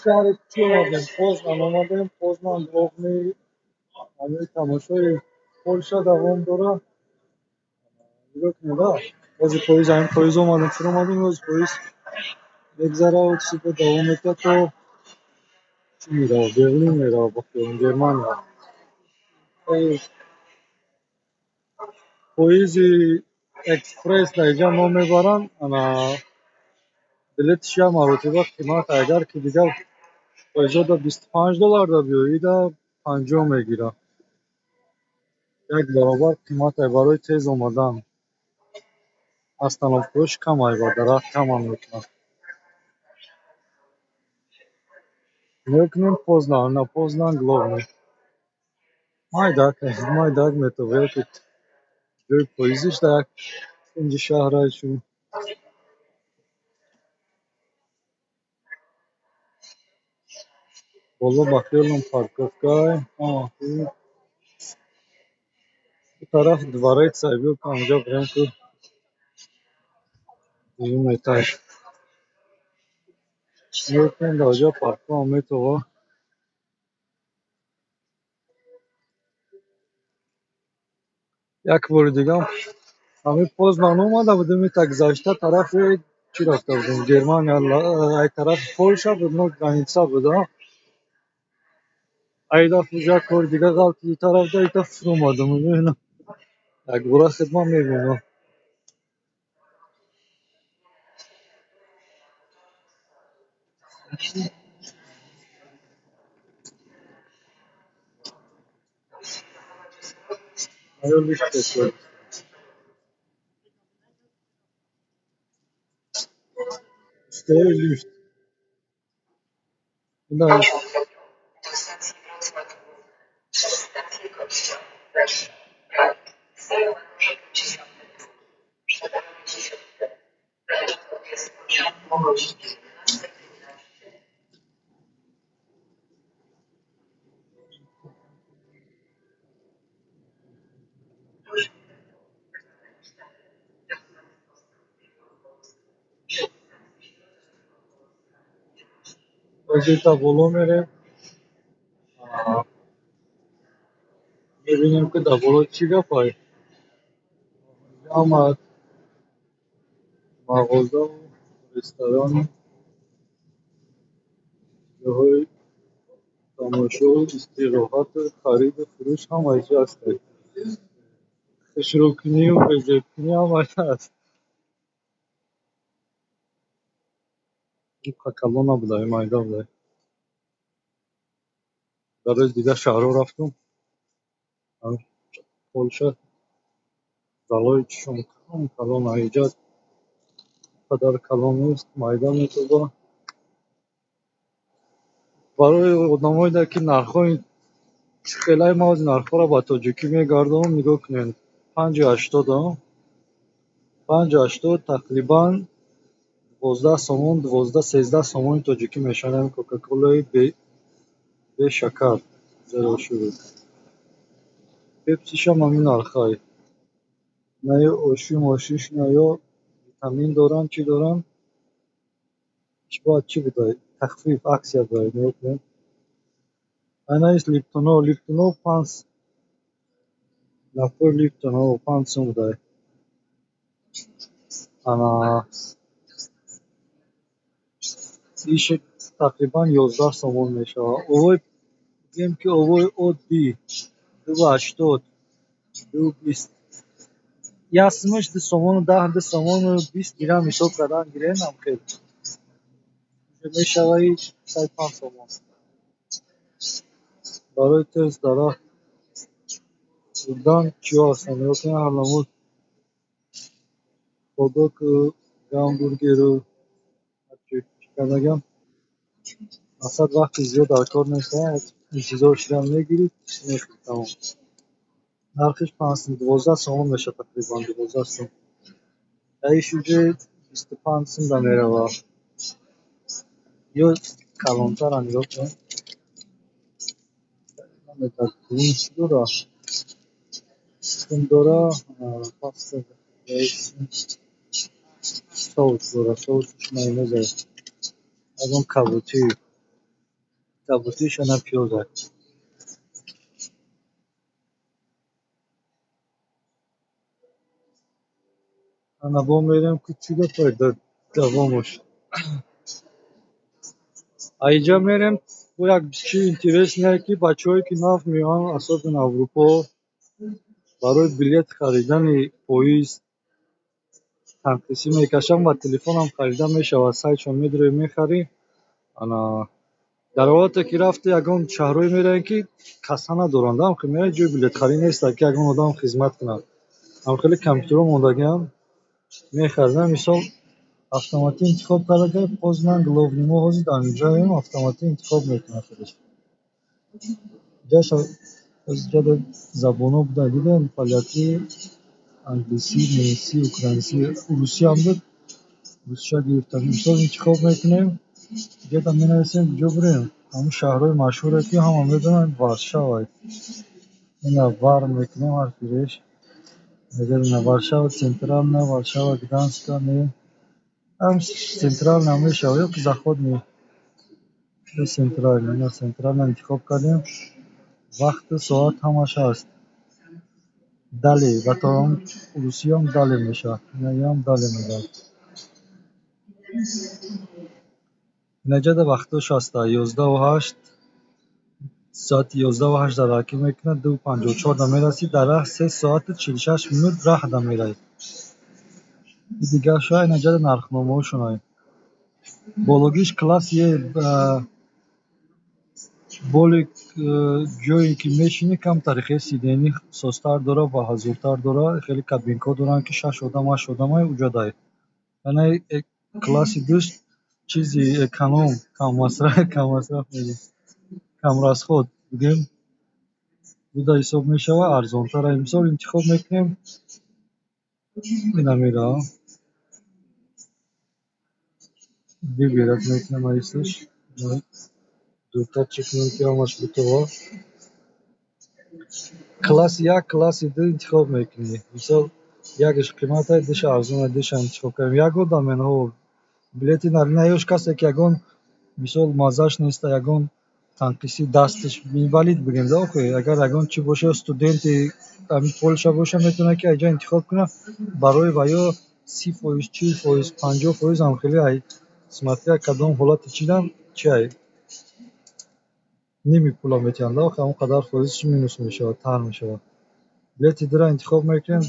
Шаҳри чӣ омадем? Познан омадем. Познан главный ҳамин тамошои Полша давом дора. Нигоҳ кунед, ози поезд, ҳамин поезд омадем, фуромадем, ози поезд мегзара, чизи давом мекунад то чӣ мерава? Берлин мерава, ба хиёлам, Германия. Поезди экспресс дар инҷа ном мебаранд, ана билетиш як маротиба қимат. Агар ки дигар поездҳо до 25 доллар да биёӣ, да 50 мегирад. Як баробар қимат барои тез омадан. Остановкаҳош камай ва дарахт камам мекунад. Нигоҳ кунем, Познан, на Познан главный. Майдак, майдак метобе, ки ҷои поездиш дар як кунҷи шаҳрай чун. Боло ба хиёлам парковкай. Ин тараф дворец ай, биё ки онҷа бирем, ку дуюм этаж. Нигоҳ кунем, дар оҷа паркоам метова. Як бори дигам ҳамин Познан омада будем, ита гузашта тарафи чӣ рафта будем? Германия, ай тарафи Полша буд, но граница буд, а? Ай дафъа уже як кори дига ғалти тараф да ита фуромадам. Якбора хидмат мебинам. Оё лифт. Устои лифт. Ина. Pociąg do stacji Wrocław Główny przez stację Kościół, Wesz, Bralin, Stara Ładoszek 10, 4, 10, odjazd pociągu o godzinie 11.15. Pociąg do Poznań 4, 15 Ҳозир та боло мерем. Мебинем, ки дар боло чӣ гапай. Ҳама мағозаву ресторану ҷоҳои тамошову истироҳату хариду фурӯш ҳамаи чиз ҳастай. Хушрӯкунию безебкунӣ ҳамааш ҳаст. Ин калон набудай, майда будай. Дар рӯзи дигар шаҳрҳо рафтум. Полша залҳои чишон калон калон, инҷа қадар калон нест, майда метоба. Барои одамое ки нархҳои чӣ хелай, ман ҳозир нархҳоро ба тоҷикӣ мегардонам, нигоҳ кунед. 5,80, 5,80, тақрибан 12 сомон, 12, 13 сомони тоҷикӣ мешавад ҳамин Кока-Колаи бешакар, zero sugar. Пепсишам ҳамин нархай. На ё оши мошиш, на ё витамин доранд, чӣ доранд. Чӣ бояд, чӣ будай? Тахфиф, акция будай, нигоҳ кунед. Ана ис Липтоно, Липтоно панҷ напой Липтоно 5 сум будай. Ана иш тақрибан 11 сомон мешавад. Овои бигӯем, ки овои оддӣ 2,80, 2,20. Як сумаш 2 сомону 10, 2 сомону 20 дирам ҳисоб кардан гирем, ҳамхел. Мешавад саи 5 сомон. Барои тез дарахт хӯрдан чиҳо ҳастанд? Нигоҳ кунед, ҳар намуд хот-дог, гамбургеру ҳарчи чӣ кардагиам. Мақсад, вақти зиёд дар кор нест, интизор шидан мегирӣ, мехӯрӣ, тамом. Нархиш 5 сум, 12 сомон мешавад, тақрибан 12 сум. Иш уже 25 сум да меравад. Ё калонтарам, нигоҳ кунед. Чӣ дора? Сум дора, паста. Соус дора, соусш майонеза, ягон кабутӣ, кабутиш ана пиёза. Ана бо мерем, ки чӣ гапай давомаш. А инҷа мерем, бо як чи интересное, ки бачаҳое, ки нав меоянд, особенно Аврупо, барои билет харидани поезд танқисӣ мекашанд ва телефонам харида мешавад. Сайтшон медрои, мехарӣ. Ана дар ҳолате ки рафти, ягон шаҳрҳое меравем, ки касса надоранд, меравӣ, ҷои билетхарӣ нест, ки ягон одам хизмат кунад. Ҳамхеле компютерҳо мондагианд, мехаридам. Мисол, автоматӣ интихоб карда, Познань главный. Мо ҳозир дар инҷаем, автоматӣ интихоб мекунад худаш. Ҷада забонҳо буда, дидем: полякӣ, англисӣ, немисӣ, украинсӣ, русиам буд, русча гирифтам. Мисол, интихоб мекунем, ҷада менависем, куҷо бирем. Ҳамун шаҳрҳои машҳуре, ки ҳама медонанд, Варшава. Ина вар мекунем, ҳарфи реш. Варшава центральная, Варшава Гданска, не, ҳам центральная мешава ё ки заходный, центральный. Ина центральная интихоб кардем. Вақту соат ҳамаш ҳаст. Далее ба то русиям далее мешавад. Ина иам далее мегӯяд. Инаҷада вақтош ҳаста: 11:08, соати 11:08 дар ҳаракат мекунад, 2:54 да мерасӣ. Дар раҳ 3 соату 46 минут раҳ да меравӣ. И дигар шояд инаҷада нархномаҳошонай. Бологиш класси е, боли ҷое ки мешинӣ, камтар хел сиденье созтар дора ва ҳазуртар дора. Хеле кабинкаҳо доранд, ки шаш одам, ҳашт одамай уҷадай. Яъне класси душ чизи эконом, каммасраф, камрасход бигӯем, буда ҳисоб мешавад, арзонтар. Мисол, интихоб мекунем, ина меравам, выбирать мекунем, аисташ дуртар чӣ кунем, ки ҳамаш битова. Класси як, класси ду интихоб мекунӣ. Мисол, якаш қиматай, душа арзонай, душа интихоб кардем. Як одам ҳо билети нарина ёш касе, ки ягон, мисол, маззаш неста, ягон танқисӣ, дасташ инвалид бигем да, охи агар ягон чӣ боша, студенти ҳамин Полша боша, метавонад, ки айҷа интихоб кунад. Барои ва ё 30%, 40%, 50% ҳам хеле ай, смотря кадом ҳолати чидан чи ай, ними пула метиҳанд да, охи ҳамон қадар фоизш минус мешавад, тар мешавад. Билети дура интихоб мекунем.